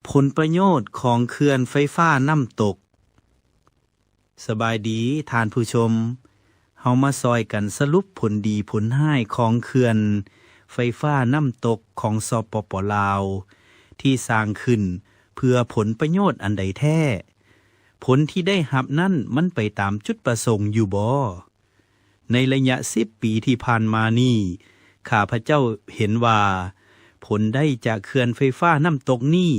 ຜົນປະໂຫຍດຂອງເຂື່ອນໄຟຟ້ານ້ຳຕົກ. ສະບາຍດີທ່ານຜູ້ຊົມ, ເຮົາມາຊ່ອຍກັນສະຫຼຸບຜົນດີຜົນຮ້າຍຂອງເຂື່ອນໄຟຟ້ານ້ຳຕົກຂອງ ສປປ ລາວ ທີ່ສ້າງຂຶ້ນເພື່ອຜົນປະໂຫຍດອັນໃດແທ້? ຜົນທີ່ໄດ້ຮັບນັ້ນມັນໄປຕາມຈຸດປະສົງຢູ່ບໍ່? ໃນໄລຍະສິບປີທີ່ຜ່ານມານີ້, ຂ້າພະເຈົ້າເຫັນວ່າ ຜົນໄດ້ຈາກເຂື່ອນໄຟຟ້ານ້ຳຕົກນີ້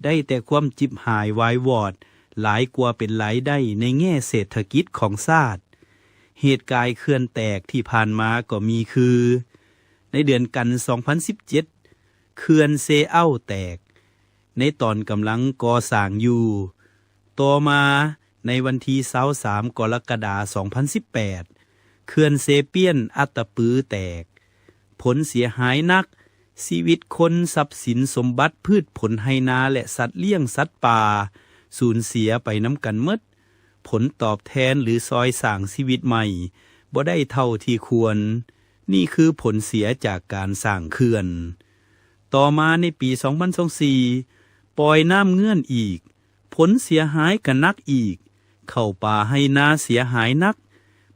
ໄດ້ແຕ່ຄວາມຈິບຫາຍວາຍວອດ ຫຼາຍກວ່າເປັນລາຍໄດ້ໃນແງ່ເສດຖະກິດຂອງຊາດ. ເຫດກາຍເຂື່ອນແຕກທີ່ຜ່ານມາກໍມີຄື, ໃນເດືອນກັນ ສອງພັນສິບເຈັດ ເຂື່ອນເຊເອົ້າແຕກ ໃນຕອນກຳລັງກໍ່ສ້າງຢູ່. ຕໍ່ມາໃນວັນທີຊາວສາມ ກໍລະກະດາ ສອງພັນສິບແປດ ເຂື່ອນເຊປຽນອັດຕະປືແຕກ. ຜົນເສຍຫາຍໜັກ, ຊີວິດຄົນ, ຊັບສິນສົມບັດ, ພືດຜົນໄຮ່ນາ ແລະ ສັດລ້ຽງສັດປ່າ ສູນເສຍໄປນຳກັນໝົດ. ຜົນຕອບແທນ ຫຼື ຊ່ອຍສ້າງຊີວິດໃໝ່ບໍ່ໄດ້ເທົ່າທີ່ຄວນ. ນີ້ຄືຜົນເສຍຈາກການສ້າງເຂື່ອນ. ຕໍ່ມາໃນປີສອງພັນຊາວສີ່ ປ່ອຍນ້ຳເງືອນອີກ, ຜົນເສຍຫາຍກະໜັກອີກ, ເຂົ້າປ່າໄຮ່ນາເສຍຫາຍໜັກ,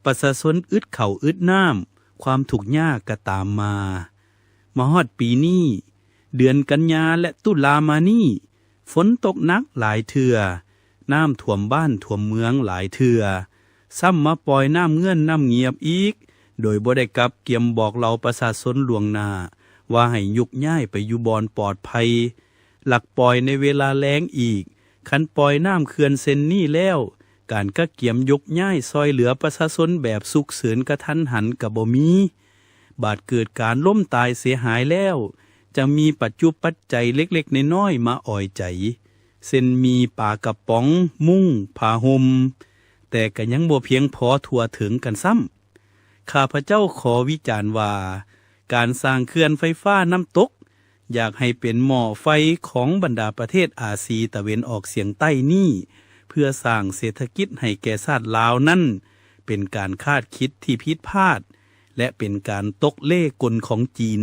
ປະຊາຊົນອຶດເຂົ້າອຶດນ້ຳ, ຄວາມທຸກຍາກກະຕາມມາ. ມາຮອດປີນີ້, ເດືອນກັນຍາ ແລະ ຕຸລາມານີ້, ຝົນຕົກໜັກຫຼາຍເທື່ອ, ນ້ຳຖ້ວມບ້ານຖ້ວມເມືອງຫຼາຍເທື່ອ, ຊ້ຳມາປ່ອຍນ້ຳເງືອນນ້ຳງຽບອີກ, ໂດຍບໍ່ໄດ້ກັບກຽມບອກເລົ່າປະຊາຊົນລ່ວງໜ້າ ວ່າໃຫ້ຍົກຍ້າຍໄປຢູ່ບ່ອນປອດໄພ, ລັກປ່ອຍໃນເວລາແລ້ງອີກ. ຄັນປ່ອຍນ້ຳເຂື່ອນເຊັ່ນນີ້ແລ້ວ, ການກະກຽມຍົກຍ້າຍຊ່ອຍເຫຼືອປະຊາຊົນແບບສຸກເສີນກະທັນຫັນກະບໍ່ມີ. ບາດເກີດການລົ້ມຕາຍເສຍຫາຍແລ້ວ, ຈະມີປັດຈຸປັດໄຈເລັກໆນ້ອຍໆມາອອຍໃຈ, ເຊັ່ນ ໝີ່, ປາກະປ໋ອງ, ມຸ້ງ, ຜ້າຫົ່ມ, ແຕ່ກະຍັງບໍ່ພຽງພໍທົ່ວເຖິງກັນຊ້ຳ. ຂ້າພະເຈົ້າຂໍວິຈານວ່າ ການສ້າງເຂື່ອນໄຟຟ້ານ້ຳຕົກ ຢາກໃຫ້ເປັນໝໍ້ໄຟຂອງບັນດາປະເທດອາຊີຕາເວັນອອກສຽງໃຕ້ນີ້ ເພື່ອສ້າງເສດຖະກິດໃຫ້ແກ່ຊາດລາວນັ້ນ ເປັນການຄາດຄິດທີ່ຜິດພາດ ແລະ ເປັນການຕົກເລ່ກົນຂອງຈີນ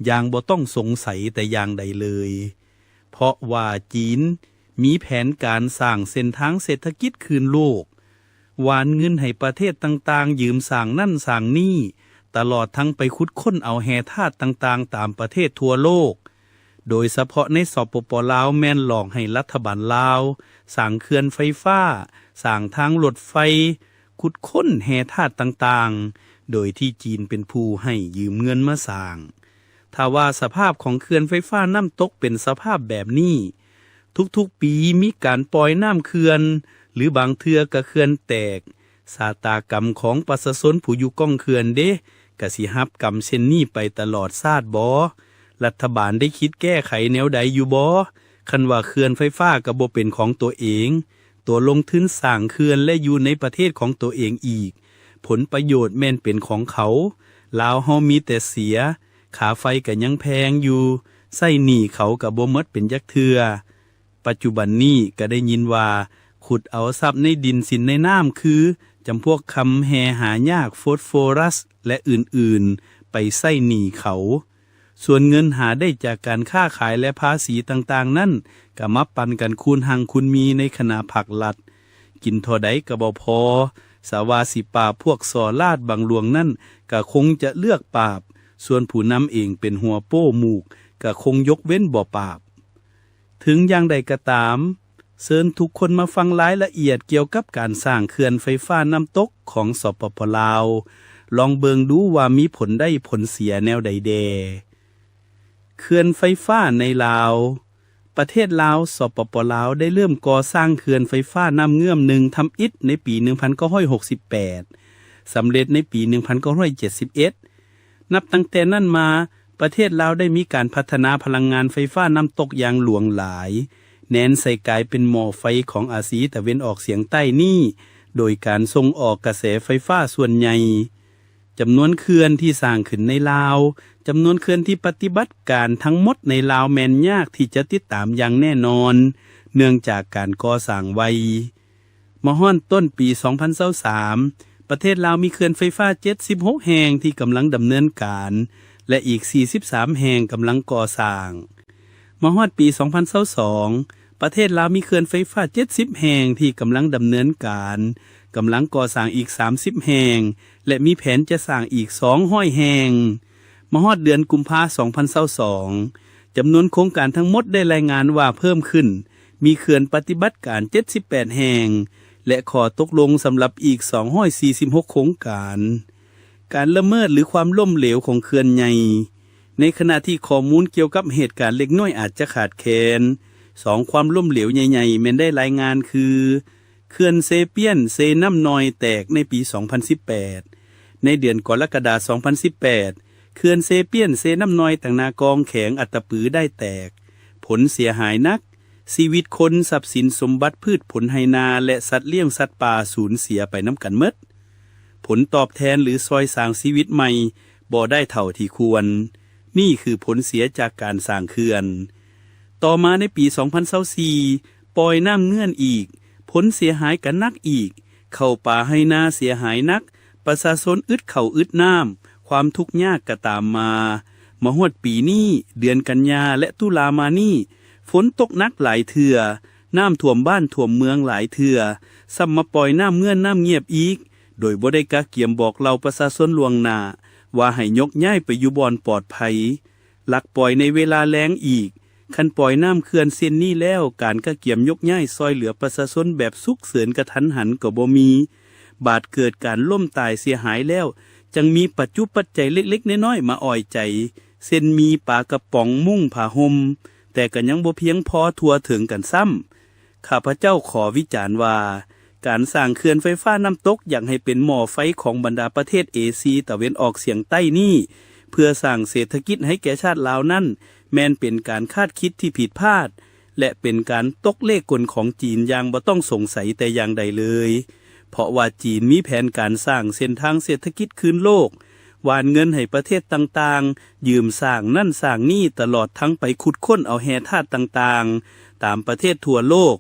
ຢ່າງບໍ່ຕ້ອງສົງໄສແຕ່ຢ່າງໃດເລີຍ. ເພາະວ່າຈີນມີແຜນການສ້າງເສັ້ນທາງເສດຖະກິດຄືນໂລກ, ຫວ່ານເງິນໃຫ້ປະເທດຕ່າງໆຢືມສ້າງນັ້ນສ້າງນີ້, ຕະຫຼອດທັງໄປຂຸດຄົ້ນເອົາແຮ່ທາດຕ່າງໆຕາມປະເທດທົ່ວໂລກ, ໂດຍສະເພາະໃນ ສປປ ລາວ ແມ່ນຫຼອກໃຫ້ລັດຖະບານລາວສ້າງເຂື່ອນໄຟຟ້າ, ສ້າງທາງລົດໄຟ, ຂຸດຄົ້ນແຮ່ທາດຕ່າງໆ, ໂດຍທີ່ຈີນເປັນຜູ້ໃຫ້ຢືມເງິນມາສ້າງ. ຖ້າວ່າສະພາບຂອງເຂື່ອນໄຟຟ້ານ້ຳຕົກເປັນສະພາບແບບນີ້, ທຸກໆປີມີການປ່ອຍນ້ຳເຂື່ອນ ຫຼື ບາງເທື່ອກະເຂື່ອນແຕກ, ຊາຕາກຳຂອງປະຊາຊົນຜູ້ຢູ່ກ້ອງເຂື່ອນເດ ກະຊິຮັບກຳເຊັ່ນນີ້ໄປຕະຫຼອດຊາດບໍ? ລັດຖະບານໄດ້ຄິດແກ້ໄຂແນວໃດຢູ່ບໍ? ຄັນວ່າເຂື່ອນໄຟຟ້າກະບໍ່ເປັນຂອງຕົວເອງ, ຕົວລົງທຶນສ້າງເຂື່ອນ ແລະ ຢູ່ໃນປະເທດຂອງຕົວເອງອີກ, ຜົນປະໂຫຍດແມ່ນເປັນຂອງເຂົາ. ລາວເຮົາມີແຕ່ເສຍ, ຄ່າໄຟກະຍັງແພງຢູ່, ໃຊ້ໜີ້ເຂົາກະບໍ່ໝົດເປັນຈັກເທື່ອ. ປັດຈຸບັນນີ້ກະໄດ້ຍິນວ່າ ຂຸດເອົາຊັບໃນດິນສິນໃນນ້ຳ ຄື ຈຳພວກຄຳແຮ່ຫາຍາກ, ໂຟສຟໍຣັສ ແລະ ອື່ນໆ ໄປໃຊ້ໜີ້ເຂົາ. ສ່ວນເງິນຫາໄດ້ຈາກການຄ້າຂາຍ ແລະ ພາສີຕ່າງໆນັ້ນ ກະມາປັນກັນຄູນຮັ່ງຄູນມີໃນຄະນະພັກລັດ. ກິນເທົ່າໃດກະບໍ່ພໍ, ສະວ່າຊິປາບພວກສໍ້ລາດບັງຫຼວງນັ້ນ ກະຄົງຈະເລືອກປາບ, ສ່ວນຜູ້ນຳເອງເປັນຫົວໂປ້ໝູກ ກະຄົງຍົກເວັ້ນບໍ່ປາບ. ເຖິງຢ່າງໃດກະຕາມ, ເຊີນທຸກຄົນມາຟັງລາຍລະອຽດກ່ຽວກັບການສ້າງເຂື່ອນໄຟຟ້ານ້ຳຕົກຂອງ ສປປ ລາວ, ລອງເບິ່ງດູວ່າມີຜົນໄດ້ຜົນເສຍແນວໃດແດ່. ເຂື່ອນໄຟຟ້າໃນລາວ. ປະເທດລາວ, ສປປ ລາວ ໄດ້ເລີ່ມກໍ່ສ້າງເຂື່ອນໄຟຟ້ານ້ຳເງື້ອມໜຶ່ງທຳອິດໃນປີໜຶ່ງພັນເກົ້າຮ້ອຍຫົກສິບແປດ, ສຳເລັດໃນປີໜຶ່ງພັນເກົ້າຮ້ອຍເຈັດສິບເອັດ. ນັບຕັ້ງແຕ່ນັ້ນມາ, ປະເທດລາວໄດ້ມີການພັດທະນາພະລັງງານໄຟຟ້ານ້ຳຕົກຢ່າງຫຼວງຫຼາຍ, ແນນໃສ່ກາຍເປັນໝໍ້ໄຟຂອງອາຊີຕາເວັນອອກສຽງໃຕ້ນີ້ ໂດຍການສົ່ງອອກກະແສໄຟຟ້າສ່ວນໃຫຍ່. ຈຳນວນເຂື່ອນທີ່ສ້າງຂຶ້ນໃນລາວ, ຈຳນວນເຂື່ອນທີ່ປະຕິບັດການທັງໝົດໃນລາວແມ່ນຍາກທີ່ຈະຕິດຕາມຢ່າງແນ່ນອນ, ເນື່ອງຈາກການກໍ່ສ້າງໄວ. ມາຮອດຕົ້ນປີສອງພັນຊາວສາມ, ປະເທດລາວມີເຂື່ອນໄຟຟ້າເຈັດສິບຫົກແຫ່ງທີ່ກຳລັງດຳເນີນການ ແລະ ອີກສີ່ສິບສາມແຫ່ງກຳລັງກໍ່ສ້າງ. ມາຮອດປີສອງພັນຊາວສອງ ປະເທດລາວມີເຂື່ອນໄຟຟ້າເຈັດສິບແຫ່ງທີ່ກຳລັງດຳເນີນການ, ກຳລັງກໍ່ສ້າງອີກສາມສິບແຫ່ງ ແລະ ມີແຜນຈະສ້າງອີກສອງຮ້ອຍແຫ່ງ. ມາຮອດເດືອນກຸມພາສອງພັນຊາວສອງ ຈຳນວນໂຄງການທັງໝົດໄດ້ລາຍງານວ່າເພີ່ມຂຶ້ນ, ມີເຂື່ອນປະຕິບັດການເຈັດສິບແປດແຫ່ງ ແລະ ຂໍ້ຕົກລົງສຳລັບອີກສອງຮ້ອຍສີ່ສິບຫົກໂຄງການ. ການລະເມີດ ຫຼື ຄວາມລົ້ມເຫຼວຂອງເຂື່ອນໃຫຍ່. ໃນຂະນະທີ່ຂໍ້ມູນກ່ຽວກັບເຫດການເລັກນ້ອຍອາດຈະຂາດແຄນ, ສອງຄວາມລົ້ມເຫຼວໃຫຍ່ໆແມ່ນໄດ້ລາຍງານຄື ເຂື່ອນເຊປຽນ ເຊນ້ຳນ້ອຍແຕກໃນປີສອງພັນສິບແປດ. ໃນເດືອນກໍລະກະດາສອງພັນສິບແປດ ເຂື່ອນເຊປຽນ ເຊນ້ຳນ້ອຍ ຕາງນາກອງ ແຂວງອັດຕະປື ໄດ້ແຕກ. ຜົນເສຍຫາຍໜັກ, ຊີວິດຄົນ, ຊັບສິນສົມບັດ, ພືດຜົນໄຮ່ນາ ແລະ ສັດລ້ຽງສັດປ່າສູນເສຍໄປນຳກັນໝົດ. ຜົນຕອບແທນ ຫຼື ຊ່ອຍສ້າງຊີວິດໃໝ່ບໍ່ໄດ້ເທົ່າທີ່ຄວນ. ນີ້ຄືຜົນເສຍຈາກການສ້າງເຂື່ອນ. ຕໍ່ມາໃນປີສອງພັນຊາວສີ່ ປ່ອຍນ້ຳເງືອນອີກ, ຜົນເສຍຫາຍກໍໜັກອີກ, ເຂົ້າປ່າໄຮ່ນາເສຍຫາຍໜັກ, ປະຊາຊົນອຶດເຂົ້າອຶດນ້ຳ, ຄວາມທຸກຍາກກໍຕາມມາ. ມາຮອດປີນີ້, ເດືອນກັນຍາ ແລະ ຕຸລາມານີ້, ຝົນຕົກໜັກຫຼາຍເທື່ອ, ນ້ຳຖ້ວມບ້ານຖ້ວມເມືອງຫຼາຍເທື່ອ, ຊ້ຳມາປ່ອຍນ້ຳເງືອນນ້ຳງຽບອີກ, ໂດຍບໍ່ໄດ້ກະກຽມບອກເລົ່າປະຊາຊົນລ່ວງໜ້າ ວ່າໃຫ້ຍົກຍ້າຍໄປຢູ່ບ່ອນປອດໄພ. ລັກປ່ອຍໃນເວລາແລ້ງອີກ. ຄັນປ່ອຍນ້ຳເຂື່ອນເຊັ່ນນີ້ແລ້ວ, ການກະກຽມຍົກຍ້າຍຊ່ອຍເຫຼືອປະຊາຊົນແບບສຸກເສີນກະທັນຫັນກໍບໍ່ມີ. ບາດເກີດການລົ້ມຕາຍເສຍຫາຍແລ້ວ, ຈັ່ງມີປັດຈຸປັດໄຈເລັກໆນ້ອຍໆມາອອຍໃຈ, ເຊັ່ນ ມີປາກະປ໋ອງ, ມຸ້ງ, ຜ້າຫົ່ມ, ແຕ່ກໍຍັງບໍ່ພຽງພໍທົ່ວເຖິງກັນຊ້ຳ. ຂ້າພະເຈົ້າຂໍວິຈານວ່າ, ການສ້າງເຂື່ອນໄຟຟ້ານ້ຳຕົກຢາກໃຫ້ເປັນໝໍ້ໄຟຂອງບັນດາປະເທດເອເຊຍຕາເວັນອອກສຽງໃຕ້ນີ້ ເພື່ອສ້າງເສດຖະກິດໃຫ້ແກ່ຊາດລາວນັ້ນ ແມ່ນເປັນການຄາດຄິດທີ່ຜິດພາດ ແລະ ເປັນການຕົກເລກກົນຂອງຈີນຢ່າງບໍ່ຕ້ອງສົງໄສແຕ່ຢ່າງໃດເລີຍ. ເພາະວ່າຈີນມີແຜນການສ້າງເສັ້ນທາງເສດຖະກິດຄືນໂລກ, ຫວ່ານເງິນໃຫ້ປະເທດຕ່າງໆ, ຢືມສ້າງນັ້ນສ້າງນີ້, ຕະຫຼອດທັງໄປຂຸດຄົ້ນເອົາແຮ່ທາດຕ່າງໆ ຕາມປະເທດທົ່ວໂລກ,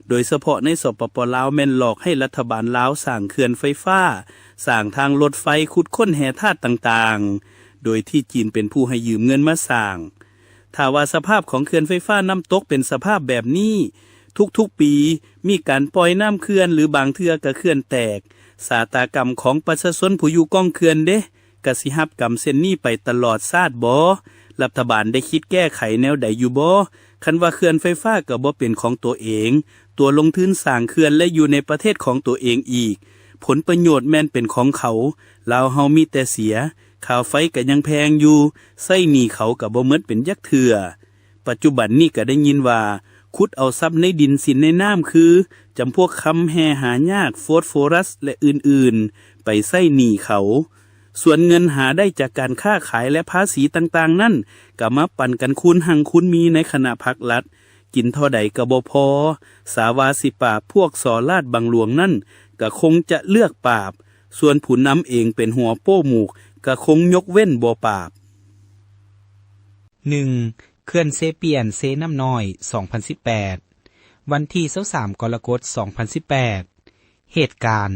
ໂດຍສະເພາະໃນ ສປປ ລາວ ແມ່ນຫຼອກໃຫ້ລັດຖະບານລາວສ້າງເຂື່ອນໄຟຟ້າ, ສ້າງທາງລົດໄຟ, ຂຸດຄົ້ນແຮ່ທາດຕ່າງໆ, ໂດຍທີ່ຈີນເປັນຜູ້ໃຫ້ຢືມເງິນມາສ້າງ. ຖ້າວ່າສະພາບຂອງເຂື່ອນໄຟຟ້ານ້ຳຕົກເປັນສະພາບແບບນີ້, ທຸກໆປີມີການປ່ອຍນ້ຳເຂື່ອນ ຫຼື ບາງເທື່ອກໍເຂື່ອນແຕກ, ຊາຕາກຳຂອງປະຊາຊົນຜູ້ຢູ່ກ້ອງເຂື່ອນເດ ກະຊິຮັບກຳເຊັ່ນນີ້ໄປຕະຫຼອດຊາດບໍ? ລັດຖະບານໄດ້ຄິດແກ້ໄຂແນວໃດຢູ່ບໍ? ຄັນວ່າເຂື່ອນໄຟຟ້າກໍບໍ່ເປັນຂອງຕົວເອງ, ຕົວລົງທຶນສ້າງເຂື່ອນ ແລະ ຢູ່ໃນປະເທດຂອງຕົວເອງອີກ, ຜົນປະໂຫຍດແມ່ນເປັນຂອງເຂົາ, ລາວເຮົາມີແຕ່ເສຍ, ຄ່າໄຟກໍຍັງແພງຢູ່, ໃຊ້ໜີ້ເຂົາກໍບໍ່ໝົດເປັນຈັກເທື່ອ. ປັດຈຸບັນນີ້ກໍໄດ້ຍິນວ່າ ຂຸດເອົາຊັບໃນດິນສິນໃນນ້ຳ ຄື ຈຳພວກຄຳແຮ່ຫາຍາກ, ໂຟສຟໍຣັສ ແລະ ອື່ນໆ ໄປໃຊ້ໜີ້ເຂົາ. ສ່ວນເງິນຫາໄດ້ຈາກການຄ້າຂາຍ ແລະ ພາສີຕ່າງໆນັ້ນ ກໍມາປັນກັນຄູນຮັ່ງຄູນມີໃນຄະນະພັກລັດ, ກິນເທົ່າໃດກໍບໍ່ພໍ. ສາວາຊິປາບພວກສໍ້ລາດບັງຫຼວງນັ້ນ ກໍຄົງຈະເລືອກປາບ, ສ່ວນຜູ້ນຳເອງເປັນຫົວໂປ້ໝູກ ກໍຄົງຍົກເວັ້ນບໍ່ປາບ. ໜຶ່ງ ເຂື່ອນເຊປຽນ ເຊນ້ຳນ້ອຍ ສອງພັນສິບແປດ ວັນທີຊາວສາມ ກໍລະກົດ ສອງພັນສິບແປດ ເຫດການ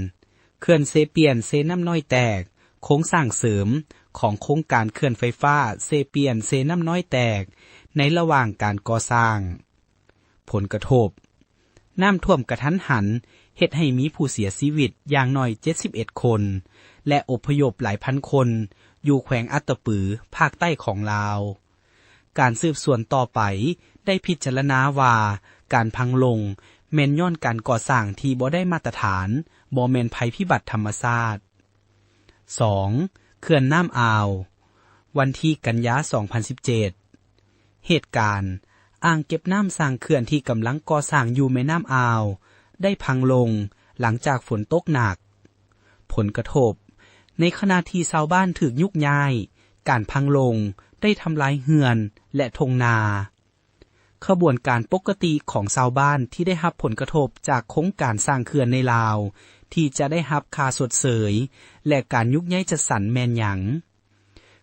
ເຂື່ອນເຊປຽນ ເຊນ້ຳນ້ອຍແຕກ, ໂຄງສ້າງເສີມຂອງໂຄງການເຂື່ອນໄຟຟ້າເຊປຽນ ເຊນ້ຳນ້ອຍແຕກ ໃນລະຫວ່າງການກໍ່ສ້າງ. ຜົນກະທົບ ນ້ຳຖ້ວມກະທັນຫັນ ເຮັດໃຫ້ມີຜູ້ເສຍຊີວິດຢ່າງໜ້ອຍເຈັດສິບເອັດຄົນ ແລະ ອົບພະຍົບຫຼາຍພັນຄົນ ຢູ່ແຂວງອັດຕະປື ພາກໃຕ້ຂອງລາວ. ການສືບສວນຕໍ່ໄປໄດ້ພິຈາລະນາວ່າ ການພັງລົງແມ່ນຍ້ອນການກໍ່ສ້າງທີ່ບໍ່ໄດ້ມາດຕະຖານ, ບໍ່ແມ່ນໄພພິບັດທຳມະຊາດ. ສອງ ເຂື່ອນນ້ຳອາວ ວັນທີກັນຍາ ສອງພັນສິບເຈັດ ເຫດການ ອ່າງເກັບນ້ຳສ້າງເຂື່ອນທີ່ກຳລັງກໍ່ສ້າງຢູ່ແມ່ນ້ຳອາວ ໄດ້ພັງລົງຫຼັງຈາກຝົນຕົກໜັກ. ຜົນກະທົບ ໃນຂະນະທີ່ຊາວບ້ານຖືກຍຸກຍ້າຍ, ການພັງລົງໄດ້ທຳລາຍເຮືອນ ແລະ ທົ່ງນາ. ຂະບວນການປົກກະຕິຂອງຊາວບ້ານທີ່ໄດ້ຮັບຜົນກະທົບຈາກໂຄງການສ້າງເຂື່ອນໃນລາວ ທີ່ຈະໄດ້ຮັບຄ່າຊົດເຊີຍ ແລະ ການຍຸກຍ້າຍຈັດສັນແມ່ນຫຍັງ?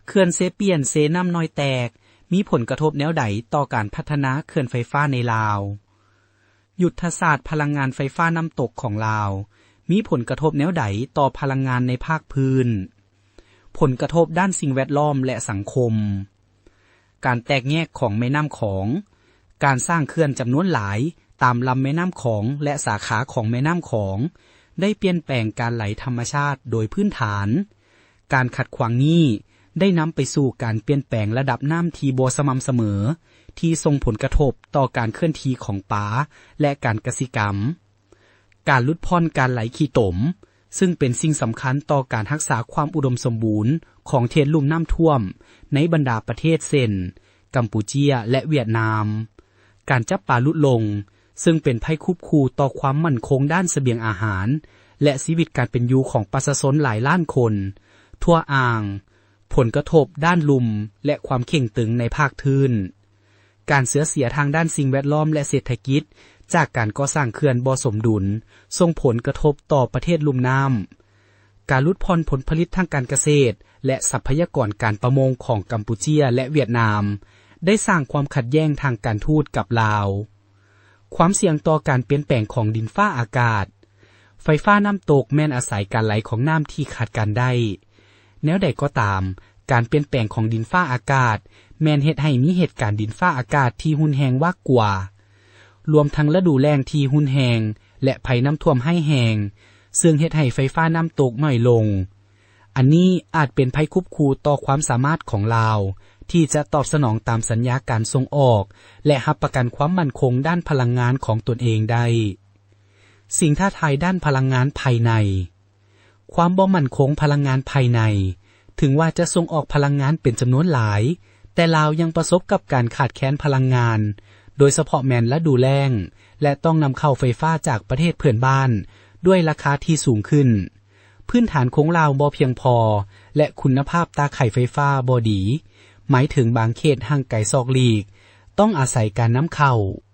ເຂື່ອນເຊປຽນ ເຊນ້ຳນ້ອຍແຕກ ມີຜົນກະທົບແນວໃດຕໍ່ການພັດທະນາເຂື່ອນໄຟຟ້າໃນລາວ? ຍຸດທະສາດພະລັງງານໄຟຟ້ານ້ຳຕົກຂອງລາວ ມີຜົນກະທົບແນວໃດຕໍ່ພະລັງງານໃນພາກພື້ນ? ຜົນກະທົບດ້ານສິ່ງແວດລ້ອມ ແລະ ສັງຄົມ. ການແຕກແຍກຂອງແມ່ນ້ຳຂອງ. ການສ້າງເຂື່ອນຈຳນວນຫຼາຍຕາມລຳແມ່ນ້ຳຂອງ ແລະ ສາຂາຂອງແມ່ນ້ຳຂອງ ໄດ້ປ່ຽນແປງການໄຫຼທຳມະຊາດໂດຍພື້ນຖານ. ການຂັດຂວາງນີ້ໄດ້ນຳໄປສູ່ການປ່ຽນແປງລະດັບນ້ຳທີ່ບໍ່ສະໝ່ຳສະເໝີ ທີ່ສົ່ງຜົນກະທົບຕໍ່ການເຄື່ອນທີ່ຂອງປາ ແລະ ການກະສິກຳ. ການຫຼຸດຜ່ອນການໄຫຼຂີ້ຕົມ, ຊຶ່ງເປັນສິ່ງສຳຄັນຕໍ່ການຮັກສາຄວາມອຸດົມສົມບູນຂອງເຂດລຸ່ມນ້ຳຖ້ວມໃນບັນດາປະເທດເຊັ່ນ ກຳປູເຈຍ ແລະ ຫວຽດນາມ. ການຈັບປາຫຼຸດລົງ, ຊຶ່ງເປັນໄພຄຸບຂູ່ຕໍ່ຄວາມໝັ້ນຄົງດ້ານສະບຽງອາຫານ ແລະ ຊີວິດການເປັນຢູ່ຂອງປະຊາຊົນຫຼາຍລ້ານຄົນ, ທົ່ວອ່າງ, ຜົນກະທົບດ້ານລຸ່ມ ແລະ ຄວາມເຄັ່ງຕຶງໃນພາກພື້ນ. ການເສື່ອມເສຍທາງດ້ານສິ່ງແວດລ້ອມ ແລະ ເສດຖະກິດ ຈາກການກໍ່ສ້າງເຂື່ອນບໍ່ສົມດຸນ ສົ່ງຜົນກະທົບຕໍ່ປະເທດລຸ່ມນ້ຳ. ການຫຼຸດຜ່ອນຜົນຜະລິດທາງການກະເສດ ແລະ ຊັບພະຍາກອນການປະມົງຂອງກຳປູເຈຍ ແລະ ຫວຽດນາມ ໄດ້ສ້າງຄວາມຂັດແຍ່ງທາງການທູດກັບລາວ. ຄວາມສ່ຽງຕໍ່ການປ່ຽນແປງຂອງດິນຟ້າອາກາດ. ໄຟຟ້ານ້ຳຕົກແມ່ນອາໄສການໄຫຼຂອງນ້ຳທີ່ຄາດການໄດ້. ແນວໃດກໍຕາມ, ການປ່ຽນແປງຂອງດິນຟ້າອາກາດ ແມ່ນເຮັດໃຫ້ມີເຫດການດິນຟ້າອາກາດທີ່ຮຸນແຮງວາກກວ່າ, ລວມທັງລະດູແລ້ງທີ່ຮຸນແຮງ ແລະ ໄພນ້ຳຖ້ວມຮ້າຍແຮງ, ເຊິ່ງເຮັດໃຫ້ໄຟຟ້ານ້ຳຕົກໜ້ອຍລົງ. ອັນນີ້ອາດເປັນໄພຄຸບຂູ່ຕໍ່ຄວາມສາມາດຂອງລາວ ທີ່ຈະຕອບສະໜອງຕາມສັນຍາການສົ່ງອອກ ແລະ ຮັບປະກັນຄວາມໝັ້ນຄົງດ້ານພະລັງງານຂອງຕົນເອງໄດ້. ສິ່ງທ້າທາຍດ້ານພະລັງງານພາຍໃນ. ຄວາມບໍ່ໝັ້ນຄົງພະລັງງານພາຍໃນ, ເຖິງວ່າຈະສົ່ງອອກພະລັງງານເປັນຈຳນວນຫຼາຍ, ແຕ່ລາວຍັງປະສົບກັບການຂາດແຄນພະລັງງານ, ໂດຍສະເພາະແມ່ນລະດູແລ້ງ ແລະ ຕ້ອງນຳເຂົ້າໄຟຟ້າຈາກປະເທດເພື່ອນບ້ານດ້ວຍລາຄາທີ່ສູງຂຶ້ນ. ພື້ນຖານຂອງລາວບໍ່ພຽງພໍ ແລະ ຄຸນນະພາບຕາຂ່າຍໄຟຟ້າບໍ່ດີ, ໝາຍເຖິງບາງເຂດຫ່າງໄກສອກຫຼີກ, ຕ້ອງອາໄສການນຳເຂົ້າ.